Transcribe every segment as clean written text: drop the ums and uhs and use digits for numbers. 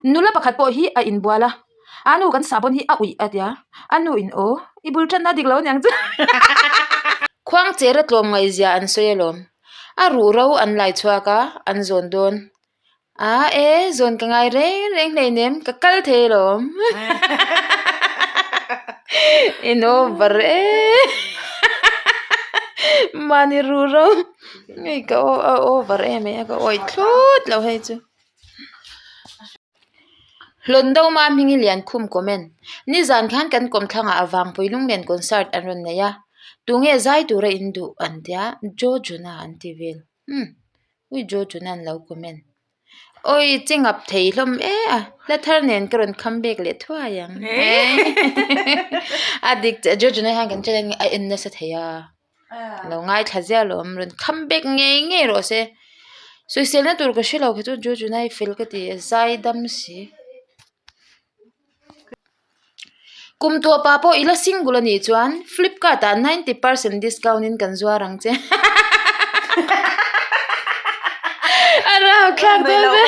Nula pakhat pawh hi a inbual a, a nu kan sahbawn hi a uih a tia, a nu in aw i bul tanna dik lo aniang chu. Khuangcher a tlawm ngaihzia an sawi alawm, a ruh ro an lai chhuak a, an zawn dawn. A e, zawn ka ngai reng reng hleinem, ka kal thei alawm. In over e. Mahni ruh ro ngei ka over em mai a, ka awih thlut lo hei chu. Hlawndawma hming hi Liankhum comment. Nizan khan kan kawmthlangah a Vangpui Lunglen concert an rawn nei a, tunge zai tura in duh an tia, Jo Juna an ti vel. Umm ui Jo Juna an lo comment. Awi che ngap thei hlawm e a, hla thar nen ka rawn kham bek leh thuai ang. A dik chiah Jo Juna hian kan channel a en nasa thei a. Lo ngaithla ziah lo awm rawn kham bek ngei ngei rawh se sawiselna tur ka hre lo kha chu Ju Junai fel ka ti a zai dam si kum tawh pa pawh i la single a nih chuan flipkart ah ninety percent discount in kan zuar ang che a rau thlak dawn ve.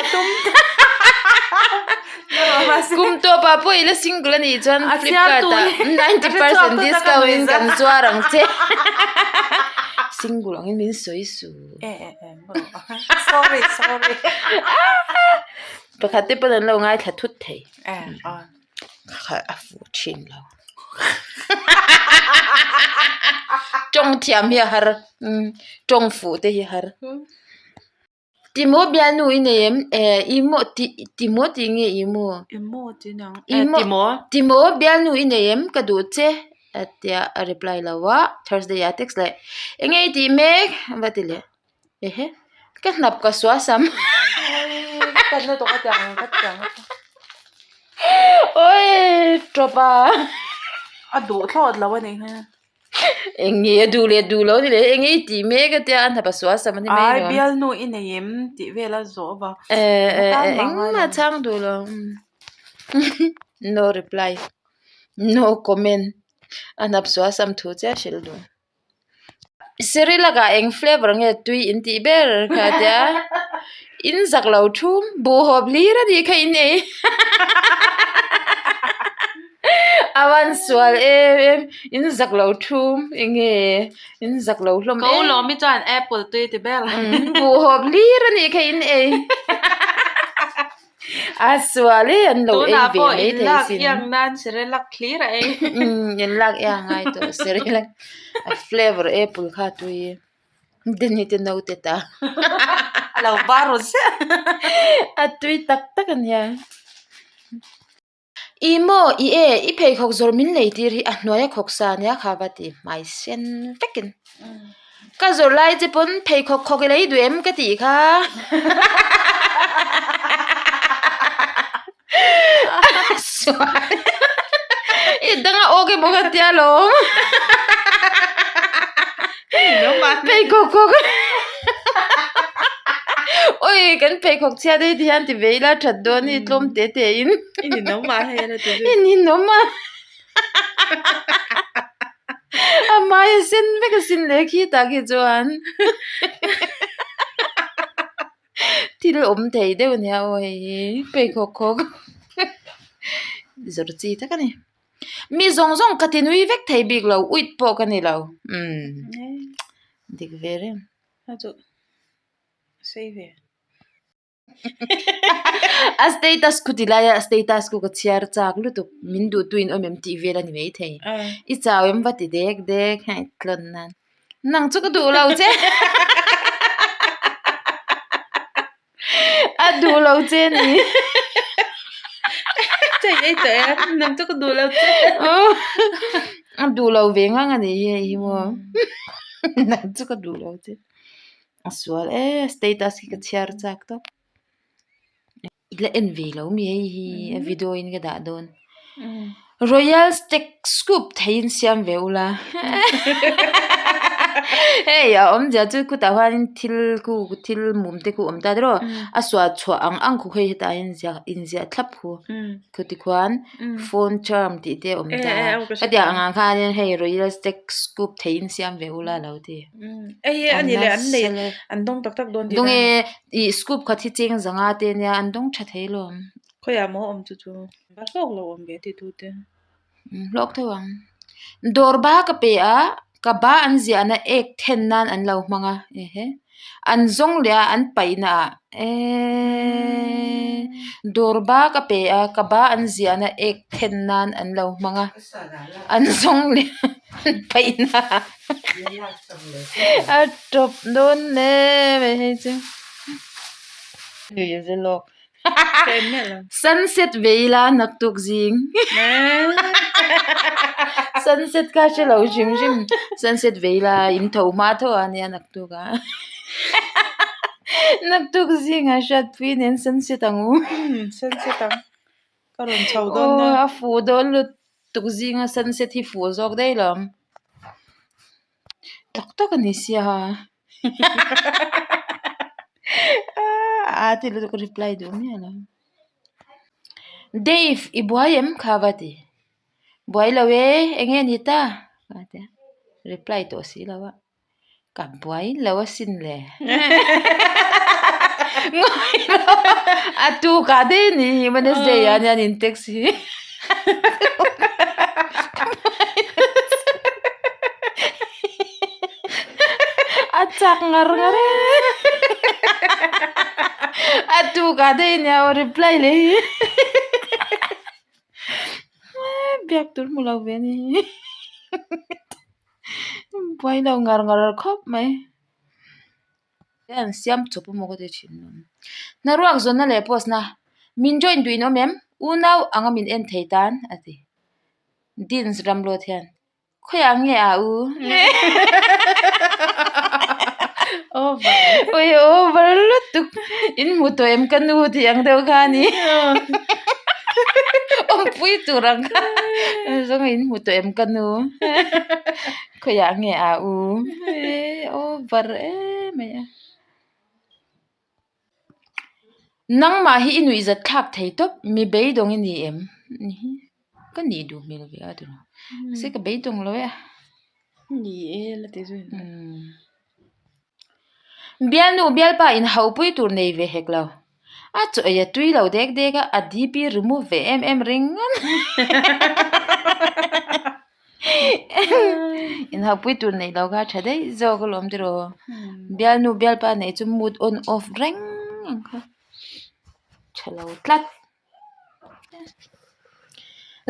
Kum tawp ah pawh i la single a nih chuan flipkart ah 90% discount in kan zuar ang che single angin min sawi su sorry sorry pakhat te pawn an lo ngaithla thut thei a fuh thin lo tawng thiam hi a har tawng fuh te hi a har. Timo bialnu i nei em? Eh i maw ti Timo tih nge i maw? I maw tih niang. I maw Timo. Timo bialnu i nei em? Ka duh che a tia a reply lo a Thursday ah a text leh enge i tih mek a va ti leh ehe ka hnap ka suah sam awii tawp a. A duh thlawt lo a nih hi. Eng nge a duh leh duh lo ni leh eng nge i tih mek a tia a hnapa sual sam a ni mai Ai lo. bialnu i nei em tih vel a zawh va. Eh eh engmah chhang duh lo no reply no comment a hnap sual sam thu chiah hrilh duh. Cerelac ah eng flavour nge tui in tih ber kha tia in zak lo thum buhhawp hlir a nih kha in ei. A van sual em em in zak lo thum enge in zak lo hlawm em. Ko lawm hi chuan apple tui ti ber. Buhhawp hlir a nih kha in ei. A sual e an lo ei ve mai thei sin. Tunah pawh in lak iang nan Cerelac hlir a ei. In lak iang ngai tawh Cerelac a flavour apple kha tui. Deni te naute ta. A lo var ru ziah. A tui tak tak a nia. I maw, i e, i pheikhawk zawrh min lei tir hi a hnuai a khawk sa ania kha va ti hmai sen vekin. Ka zawrh lai che pawn pheikhawk khawk i lei duh em ka tih kha. I danga awk emaw ka tia lawm. Pheikhawk khawk Oi kan pheikhawk chhiat hei ti hian ti ve ila that dawn hi tlawm te te in. I ninawm a hei ala ti zui. I ninawm a. A hmai a sen vek a sin leh khitah khi chuan. Thil awm thei deuh ania aw hei hi pheikhawk khawk zawrh chi tak a ni. Mi zawng zawng ka ti nui vek thei bik lo uit pawh ka ni lo umm dik ve reng. A status khu ti lai a status khu ka chhiar chak lutuk min duh tu in awm em tih vel a ni maithei i chau em va ti dek dek hei tlawn nan nang chu ka duh lo che a duh lo che ni chei ei tawh em nang chu ka duh lo che a duh lo ve ngang a nih hi hei hi maw nang chu ka duh lo che. A sual e status hi ka chhiar chak tawp i la en ve lo mi hei hi a video in ka dah dawn royal stag scoop theihin siam ve ula hei a awmzia chu khutah huanin thil khu thil mum te khu awm ta tiraw a suah chhuah ang ang khu hei hetah hian ziah inziah thlap khu Chuti khuan phone charm tih te a awm ta a hetiang ang ah khanin hei royal stag scoop theihin siam ve ula a lo ti. An nei an dawng tak tak dawn tih Dawng e ih scoop khat hi cheng zanga te ania an dawng tha thei lawm. Khawiah maw awm chu chu? Va hlawk lo awm ve ti tu te. Hlawk tho ang. Dawr ba ka pe a, ka ba an ziahna ek then nan an lo hmang a, ehe. An zawng leh a an paihna ah eeeee. Dawr ba ka pe a, ka ba an ziahna ek then nan an lo hmang a, an zawng leh a an paihna ah a tawp dawn hle mai hei chu. Sunset ve ila naktuk zing sunset kha hre lo hrim hrim sunset ve ila in tho hma tho a nia naktuk a naktuk zingah hriatpui nen sunset ang u sunset ang ka rawn chho dawn nia a fuh dawn lutuk zinga sunset hi fuh zawk daih lo ang tak tak a ni sia. A ti lutuk reply duh miah lo. Dave i buai em kha va ti. Buai lo e eng nge ni ta a ti a reply tawh si lo a ka buai lo asin le ngawi lo a tukah daih a ni hi Wednesday ah ania an in text hi. A chak ngar ngar e a tukah daih ania aw reply leh hi biak tur hmu lo ve a ni hi buai lo ngar ngar khawp mai. An siam chawp emaw ka ti thin a hnaruak zawnna leh post na min join duh in awm em unau anga min en thei tan a ti Dins Ramlawt hian khawiah nge a u ui over lutuk in hmu tawh em ka nu tih ang deuh kha a ni awmpui tur ang kha zawnga in hmu tawh em ka nu. Khawiah nge a u over em mai a. Nangmah hi i nuihzat thlak thei tawp mi beidawng i ni em? Ka nih duh hmel ve a tiraw mahse ka beidawng lo e a. Ni e la ti zui. Bialnu bialpa inhaupui tur nei ve hek lo. A chaw ei a tui lo dek dek a, a DP remove ve em em ringawt. Inhaupui tur neih loh kha a tha daih zawk alawm tiraw. Bialnu bialpa neih chu mood on off reng ang kha. Tha lo tlat.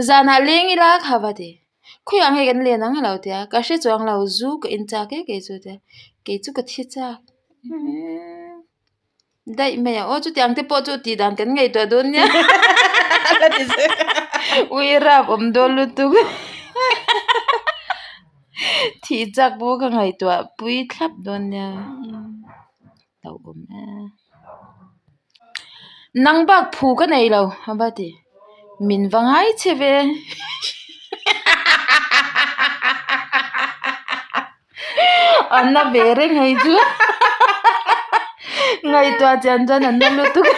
Zanah leng ila kha va ti. Khawiah nge kan len ang a lo ti a, ka hre chuang lo zu ka in chak e kei chu a ti a, kei chu ka thi chak. Daih mai a, aw chutiang te pawh chu tih dan kan ngaihtuah dawn nia ui rap awm dawn lutuk thih chak pawh ka ngaihtuah pui thlap dawn nia hlauhawm e nang bak phu ka nei lo a va ti min va ngai che ve. An na ve reng hei chu ngaihtuah chian chuan an na lutuk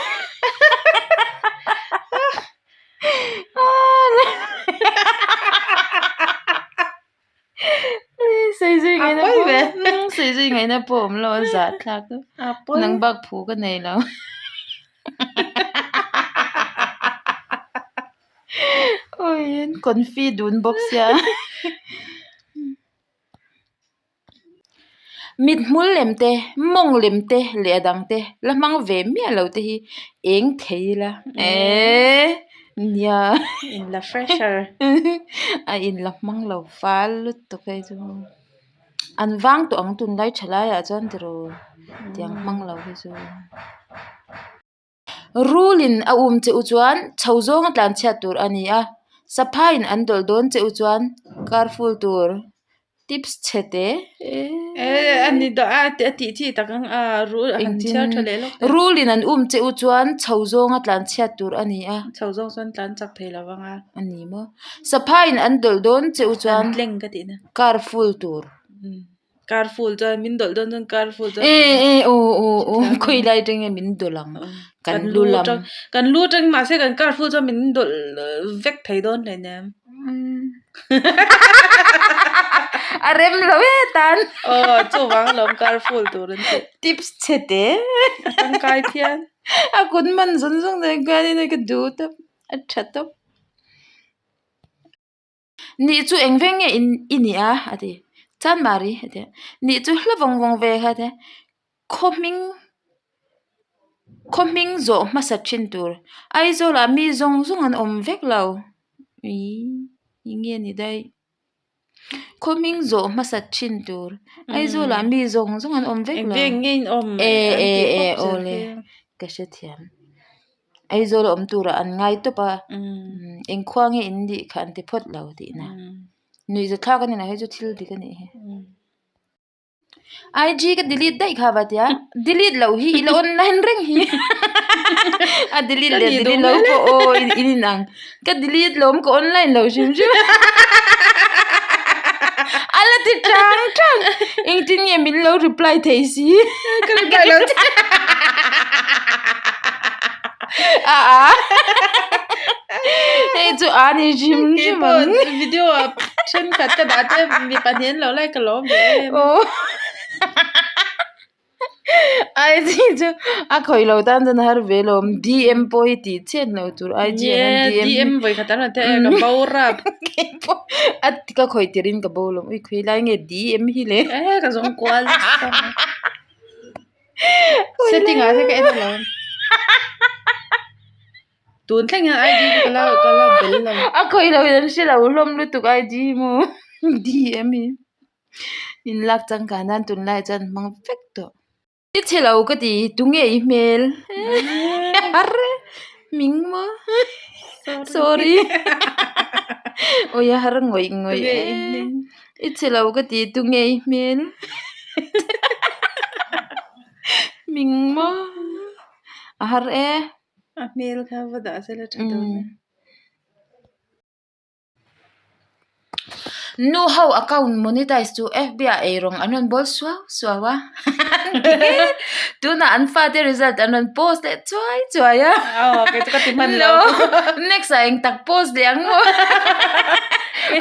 sawi zui ngaihna pawh sawi zui ngaihna pawh awm lo a zahthlak nang bak phu ka nei lo. Awi confi dun bawk sia. Mit hmul lem te, mawng lem te leh a dang te la hmang ve miah lo te hi eng thei ila eeee nia In la fresher a in la hmang lo fal lutuk hei chu an vang tawh ang tunlai tha laiah chuan tiraw tiang hmang lo hi chu. Rulin a um che u chuan chho zawnga tlan chhiat tur a ni a, saphaiin an dawlh dawn che u chuan carful tur tips chhe te Rulin an um che u chuan chho zawnga tlan chhiat tur a ni a, saphaiin an dawlh dawn che u chuan carful tur. Car full chuan min dawlh dawn chuan car full chuan e e aw aw aw khawi lai atang nge min dawlh ang kan lu lam kan lu atang mahse kan car full chuan min dawlh vek thei dawn hleinem a rem lo e tan aw chuvang alawm car full tur an tih tips chhe te a tangkai phian. A kut man zawng zawng nen khanin ka duh tawp a tha tawp. Nih chu eng veng nge i nih a a ti Chanmari a ti a nih chu hla vawng vawng ve kha a ti a khaw hming khaw hming zawh hmasa thin tur Aizawl ah mi zawng zawng an awm vek lo ihh eng nge ni daih khaw hming zawh hmasa thin tur Aizawl ah mi zawng zawng an awm vek lo e e e awle ka hrethiam. Aizawl a awm turah an ngai tawp a eng khua nge in nih kha an ti phawt lo tihna nuihza thlak a ni lo hei chu thil dik a nih hi IG ka delete daih kha va tia delete loh hi i la online reng hi a delete leh delete lo pawh aw in inang ka delete lawm ka online lo hrim hrim a la ti chang chang engtin nge min lo reply thei si ka reply lo che a a hei chu a ni hrim hrim ang video ah thenkhat ka dah te mi pahnih an lo like ka lawm ve em aw IG chu a khawih lo tan chuan a har ve lo DM pawh hi tih chhiat lo tur IG ah hian DM DM vawi khat an rawn teh e ka bo rap a ka khawih tir in ka bo lo ui khawi lai nge DM hi le e ka zawng kual nasa mai setting ah te ka en alo tun thleng hian IG chu ka la ka la bel lo a khawih lo in an hre lo hlawm lutuk IG hi maw DM hi. In lak changkan nan tunlai chuan hmang vek tawh. I chhe lo ka ti tunge i hmel har hming maw sorry awi a har ngawih ngawih e i chhe lo ka ti tunge i hmel hming maw a har e a hmel kha va dah sela tha dawn e. Nu ho account monetize chu FB ah eirawng an rawn bawl suau suau a tunah an fate result an rawn post leh chuai chuai a next ah eng tak post leh ang maw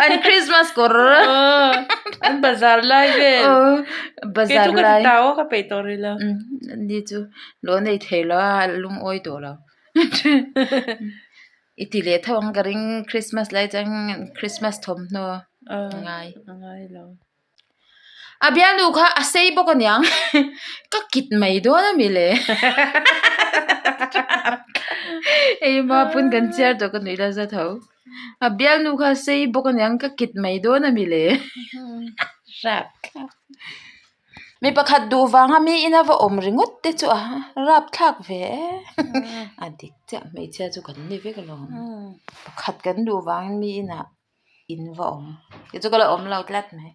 an Christmas kawr an bazar lai vel bazar lai ka peih tawh rih lo ni chu lo nei thei lo a lungawi tawh lo. I ti leh tho ang ka ring Christmas lai chuan Christmas thawmhnaw a ngai. A ngai lo. A bialnu kha a sei bawk aniang ka kit mai dawn a mi le. Hei mapun kan chhiar tawh ka nuih la za tho. A bialnu kha a sei bawk aniang ka kit mai dawn a mi le. Rapthlak. Mi pakhat duh vanga mi ina va awm ringawt te chu a rapthlak ve e a dik chiah hmeichhia chu kan ni vek alawm pakhat kan duh vangin mi inah in va awm kei chu ka la awm lo tlat mai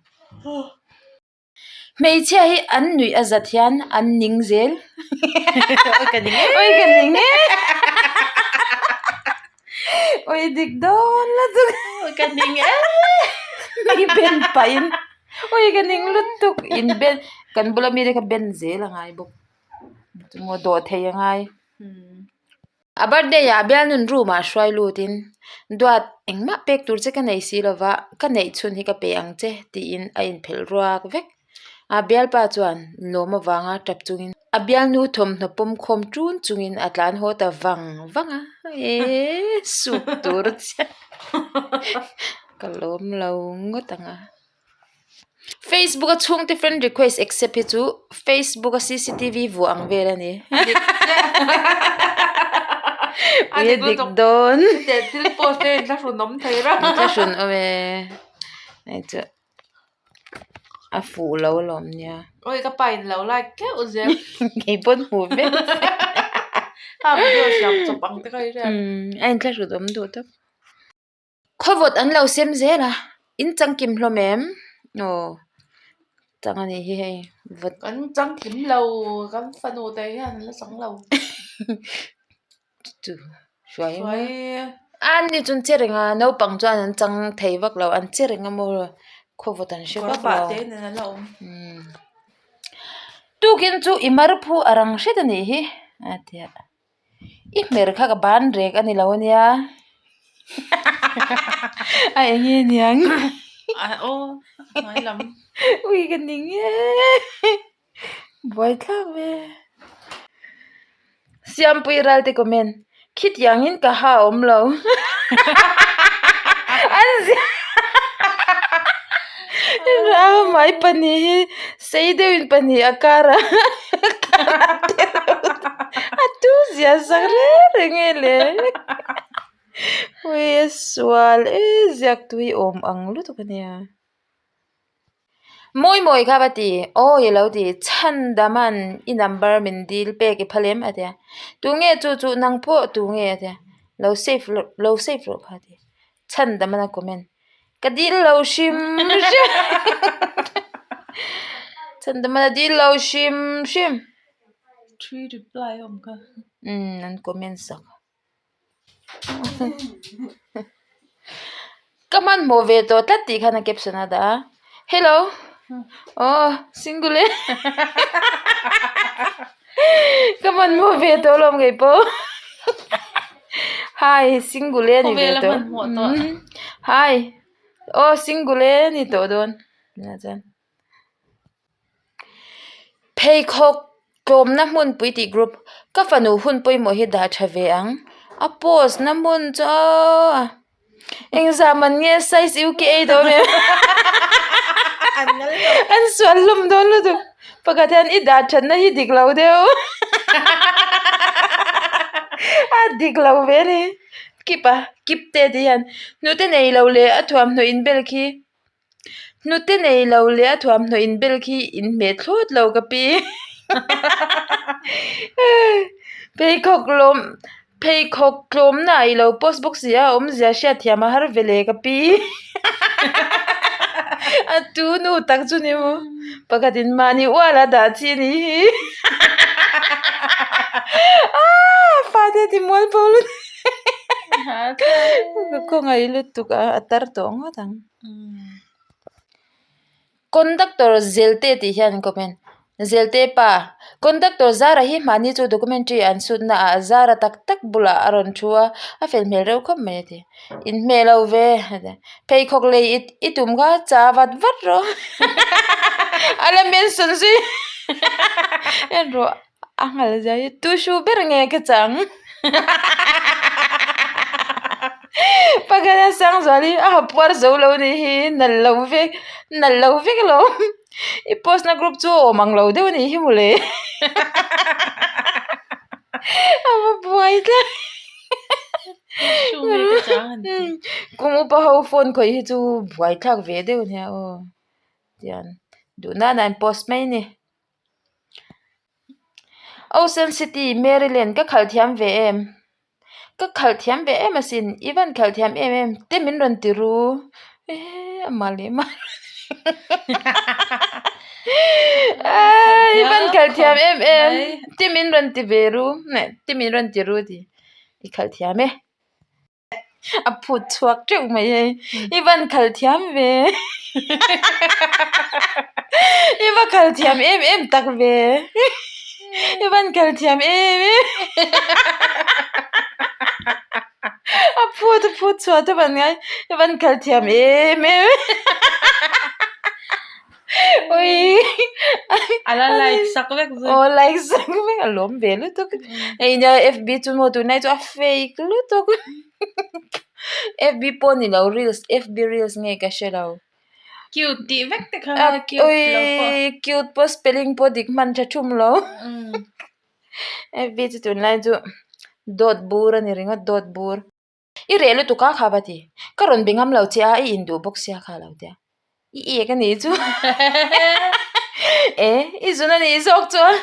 hmeichhia hi an nuih a zat hian an ning zel awi ka ning e awi ka ning e awi dik dawn lutuk awi ka ning e mi ben pahin. Ui ka ning lutuk in ben kan bula mite kha ben zel a ngai bawk chumaw dawh thei a ngai a birthday ah bialnun room ah hruai lut in duat engmah pek tur che ka nei si lova ka neih chhun hi ka pe ang che tiin a inphelh ruak vek a bialpa chuan lawm avanga tap chungin a bialnu thawmhnaw pawm khawm tun chungin a tlan haw ta vang vang a eee suk tur chiah. Ka lawm lo ngawt ang a. Facebook a chhungte friend request accept hi chu Facebook a cctv vuah ang vel a ni. A Ui a dik dawn. Thil post te inthlahrun awm thei rang. Inthlahrun awm e. Hei chu a fuh lo alawm nia. Oi ka pa in lo like keuh zel. Kei pawn hmuh vek. Ha video siam chawp ang te kha i hriat. A inthlahrun awm duh tawp. Khawvawt an lo sem zel a, in changkim hlawm em? Aw chang a nih hi hei vawt. Kan changkim lo, kan fanu te hian an la chang lo. Chu hruai emaw. A ni chu an che reng a, naupang chuan an chang thei vak lo, an che reng a maw khawvawt an hre vak lo. Kawr pah te nen an la awm. Tukin chu i mar phu a rang hret a nih hi a ti a. I hmer kha ka ban rek a ni lo ania a eng nge niang aw hnuai lam ui ka ning e buai thlak ve. Siampui ralte comment, Khitiangin ka ha awm lo. An ziah Mai pahnih hi sei deuhin pahnih a kar a a tu zia sak reng reng e le. Ui a sual e ziak tui awm ang lutuk a nia. Mawi mawi kha va ti, Awi a lo ti, Chhandama'n i number min dil pek i phal em? a ti a. Tunge chu chu nang pawh tunge? a ti a. Lo save lo save rawh kha a ti. Chhandama'n a comment, Ka dil lo hrim hrim. Chhandama'n a dil lo hrim hrim. Three reply a awm kha. Umm an comment sak. Ka hmanhmawh ve tawh tlat tih khan a caption a dah a hello aw single e ka hmanhmawh ve tawh alawm ngei pawh hi single e ni ve tawh hi aw single e ni tawh dawn tunah chuan. Pheikhawk tlawmna hmunpui tih group ka fanu hun pawimawh hi dah tha ve ang a post na hmun chu aw engzah man nge size uk ei dawn em an sual hlawm dawn lutuk pakhat hian i dah that na hi dik lo deuh a dik lo ve a ni kip a kip te tih hian hnute nei lo leh a thuamhnaw inbel khi. Hnute nei lo leh a thuamhnaw inbel khi inhmeh thlawt lo ka pi. Pheikhawk lawm pheikhawk tlawmna ah i lo post bawk si a awmzia hriatthiam a har ve le ka pi. A tu nu tak chu ni maw pakhatin mahni ual a dah chi a nih hi. Aaa fate ti mual pho lutuk. Ka khawngaih lutuk a a tar tawh ngawt ang. Conductor Zelte tih hian comment Zelte pa Conductor Zara hi hmahni chu documentary an shoot na ah Zara tak tak bulah a rawn thu a a fel hmel reuh khawp mai a ti inhmeh lo ve pheikhawk lei i tum kha cha vat vat rawh a la mention zui en rawh. A nghal zia hi tu hru ber nge ka chang pakhat a Sangzuali a ha puar zo lo anih hi nalh lo vek nalh lo vek alawm i post na group chu a awm ang lo deuh anih hi mawle a va buai tlat kum upa ho phone khawih hi chu buai thlak ve deuh ania aw tian duh nana an post mai a ni. Ocean City, Maryland ka khalh thiam ve em? Ka khalh thiam ve em asin, i van khalh thiam em em te min rawn ti ru ehe amah leh mah i van khalh thiam em em te min rawn ti ve ru te min rawn ti ru ti i khalh thiam e. A phut chhuak teuh mai hei i van khal thiam ve i va khal thiam em em tak ve i van khal thiam em em a phut a phut chhuah te van ngai i van khal thiam em em. Ui A la like sak vek zui. Aw like sak vek a lawm ve lutuk. Hei nia FB chu maw tunlai chu a fake lutuk. FB pawh ni lo reels FB reels nge ka hre lo. Cute tih vek te kha cute lo pawh. Ui cute pawh spelling pawh dik hman tha thum lo. FB chu tunlai chu dawt bur a ni ringawt dawt bur. I reh lutuk a kha va ti. Ka rawn be ngam lo che a, i induh bawk sia kha lo tia. I ek a nih chu. E, i zun a nih zawk chuan.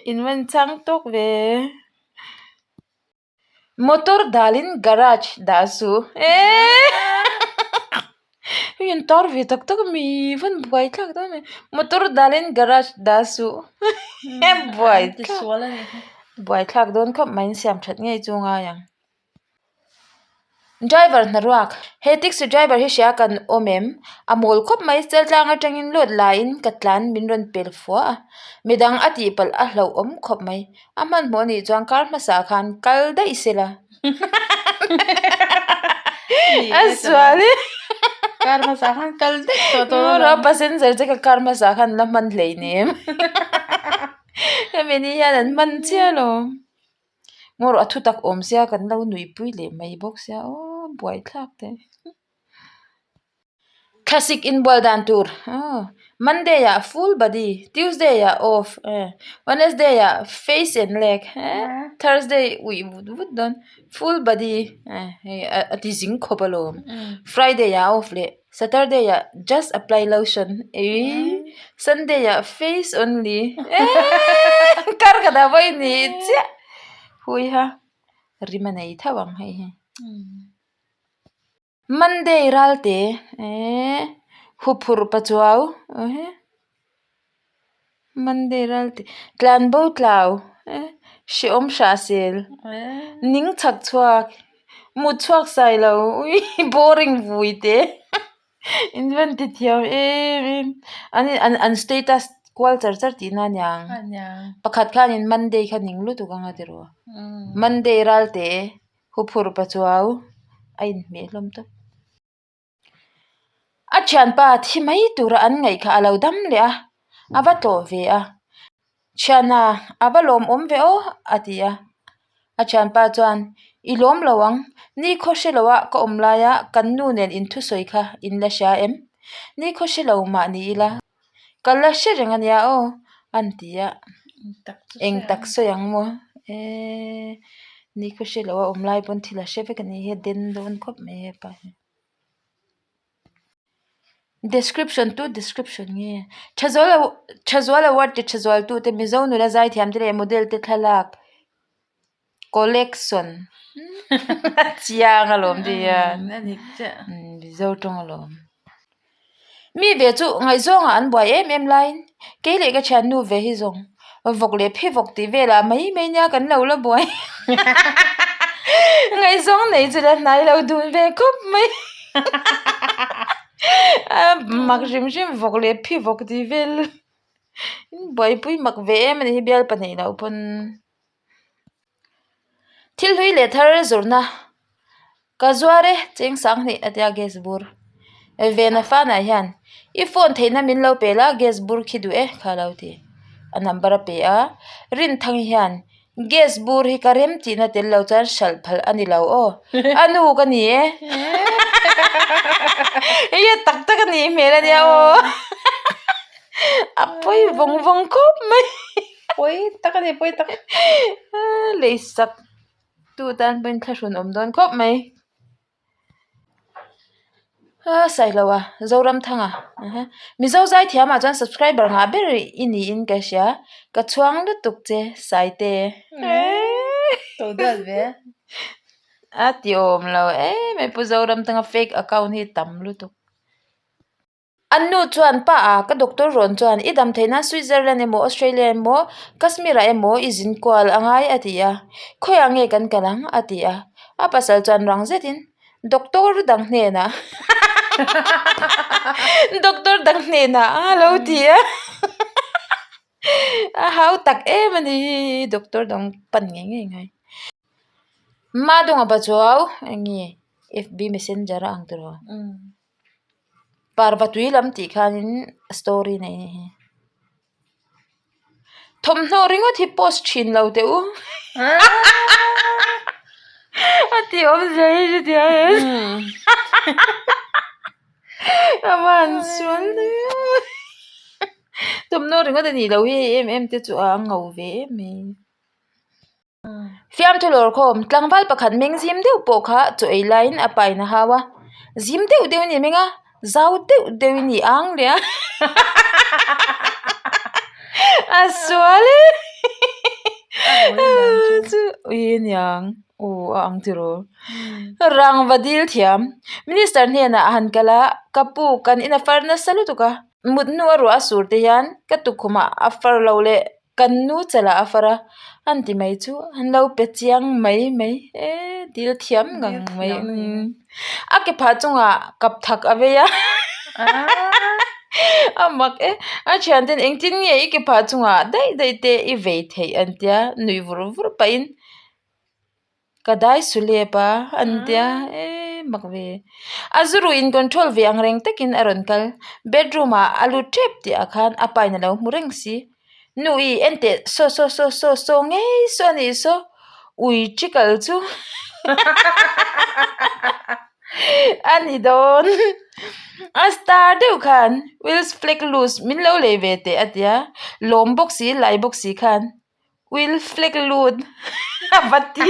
In man chang tawk ve. Motor dalin garage dah suh. E Hei an tar ve tak tak a mi van buai thlak dawn mai motor dalin garage dah suh buai thlak buai thlak dawn khawp mai an siam that ngei chu ngai ang driver hnaruak he taxi driver hi hria kan awm em a mawl khawp mai cheltlang atangin load la in ka tlan min rawn pel fua a midang a tih palh a hlauh awm khawp mai a hmanhmawh anih chuan kar hmasa khan kal daih sela. A sual e. Kar hmasa khan kal daih tawh tawh a. Passenger te kha kar hmasa khan la hman hlei nem. Hemi ni hian an hman chiah alawm. Ngaw rawh a thutak awm sia kan lo nuihpui leh mai bawk sia aw buaithlak teh. Thlasik inbual dan tur aw Monday ah full body Tuesday ah off Wednesday ah face and leg Thursday uih vut vut dawn full body hei a ti zing khawp alawm Friday ah off leh Saturday ah just apply lotion eii Sunday ah face only eee kar ka dah vawi ni chiah huiha rim a nei thauh ang hei hi. Monday ralte eee huphurh pachuau ehe Monday ralte tlanbo tlau eh hrehawm hrah sel ning chhak chhuak mut chhuak sai lo ui boring vui te in van ti thiam em em an an an status kual char char tihna a niang pakhat khanin Monday kha ning lutuk anga tiraw Monday ralte. Huphurh pachuau a inhmeh hlawm tawp. A thianpa thi mai tura an ngaih kha a lo dam leh a, a va tlawh ve a. Thiana a va lawmawm ve aw a ti a. A thianpa chuan i lawm lo ang, ni khaw hre loa ka awm laia kan nu nen inthusawi kha in la hria em? Ni khaw hre lo mah ni ila Ka la hre reng a nia aw a ni ti a, eng tak sawi ang maw eee ni khaw hre lo a awm lai pawn thil a hre vek a ni hi a den dawn khawp mai hepa hi. Description tu description nge Thazual Thazual award ti Thazual tu te Mizo nula zaithiam te leh model te thlalak collection a chiang alawm ti hian Mizo tawng alawm. Mi ve chu ngaihzawngah an buai em em laiin kei leh ka thiannu ve hi zawng vawk leh phi vawk tih velah mai mai nia kan lo la buai ngaihzawng nei chu la hnai lo dun ve khawp mai a mak hrim hrim vawk leh phi vawk tih vel buaipui mak ve em a ni hi bial pahnih loh pawn. Thil hlui leh thar zawrhna ka zuar e cheng sanghnih a tia gas bur vena fanah hian i phone theihna min lo pe la gas bur khi duh e kha a lo ti a number a pe a Rinthangi hian gas bur hi ka rem tihna tel lo chuan hralh phalh a ni lo aw a nu ka ni e hei hi a tak tak a nih hmel a nia aw a pawi vawng vawng khawp mai. Pawi tak a ni pawi tak. Lei sak tu tan pawhin thlahrun awm dawn khawp mai. A Sailoa Zoramthanga Mizo zaithiam ah chuan subscriber ngah ber i niin ka hria ka chhuang lutuk che Saite. To duat ve. A ti awm lo em em Pu Zoramthanga fake account hi tam lutuk. An nu chuan, Pa a, ka doctor rawn chuan i dam theih nan Switzerland emaw Australia emaw Kashmir ah emaw i zin kual a ngai a ti a. Khawiah nge kan kal ang? a ti a. A pasal chuan rang zetin, Doctor dang hnenah Doctor dang hnenah a lo ti a. A hau tak em a ni hi, doctor dang pan ngei ngei ngai. Madunga Pachuau eng nge FB messenger a ang tiraw? Parva tui lam tih khanin story nei a ni hi. Thawmhnaw ringawt hi post thin lo teh u. A tih awmzia hi chutia a van sual Thawmhnaw ringawt a nih loh hi hei em em te chu a ngo ve em mai. Fiamthu lawrkhawm, tlangval pakhat meng zim deuh pawh kha chaw ei laiin a pain a hau a, zim deuh deuh a ni meng a, zau deuh deuh a ni ang leh a a sual e chu ui a niang aw a ang tiraw rangva dil thiam minister hnenah a han kal a ka pu kan in a far nasa lutuk a mut hnu a ruah a sur te hian ka tukkhumah a far lo leh. Kan nu chalah a far a, an ti mai chu an lo pe chiang mai mai e dil thiam ngang mai a ke phah chungah kap thak a vei a a mak e a thian ten engtin nge i ke phah chungah daih daih te i vei theih an tia nuih vur vur pahin. Ka dai su lep a an tia eee mak ve. A zu ruh in control ve ang reng takin a rawn kal. Bedroom ah a lut tep tih ah khan a pa in a lo hmu reng si. Nu i en teh saw saw saw saw saw ngei saw a nih saw ui chikal chu a ni dawn a star deuh khan Wills flag loose min lo lei ve teh a ti a lawm bawk si lai bawk si khan Will flag lut a va ti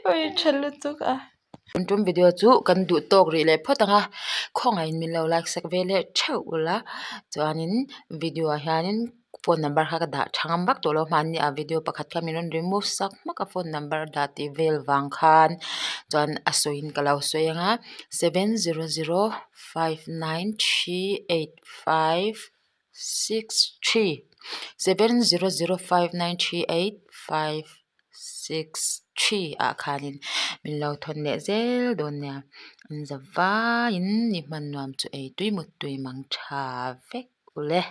ui tha lutuk a. Kan tum video chu kan duh tawk rih leh phawt ang a khawngaihin min lo like sak ve leh theuh ula chuanin video ah hianin phone number kha ka dah tha ngam vak tawh lo hmanni ah video pakhat kha min rawn remove sak hmak a phone number dah tih vel vang khan chuan a sawiin ka lo sawi ang a 70059385 63 7005938563 ah khanin min lo thawn leh zel dawn nia an za vaiin ni hman nuam chu ei tui mut tui mang tha vek ule.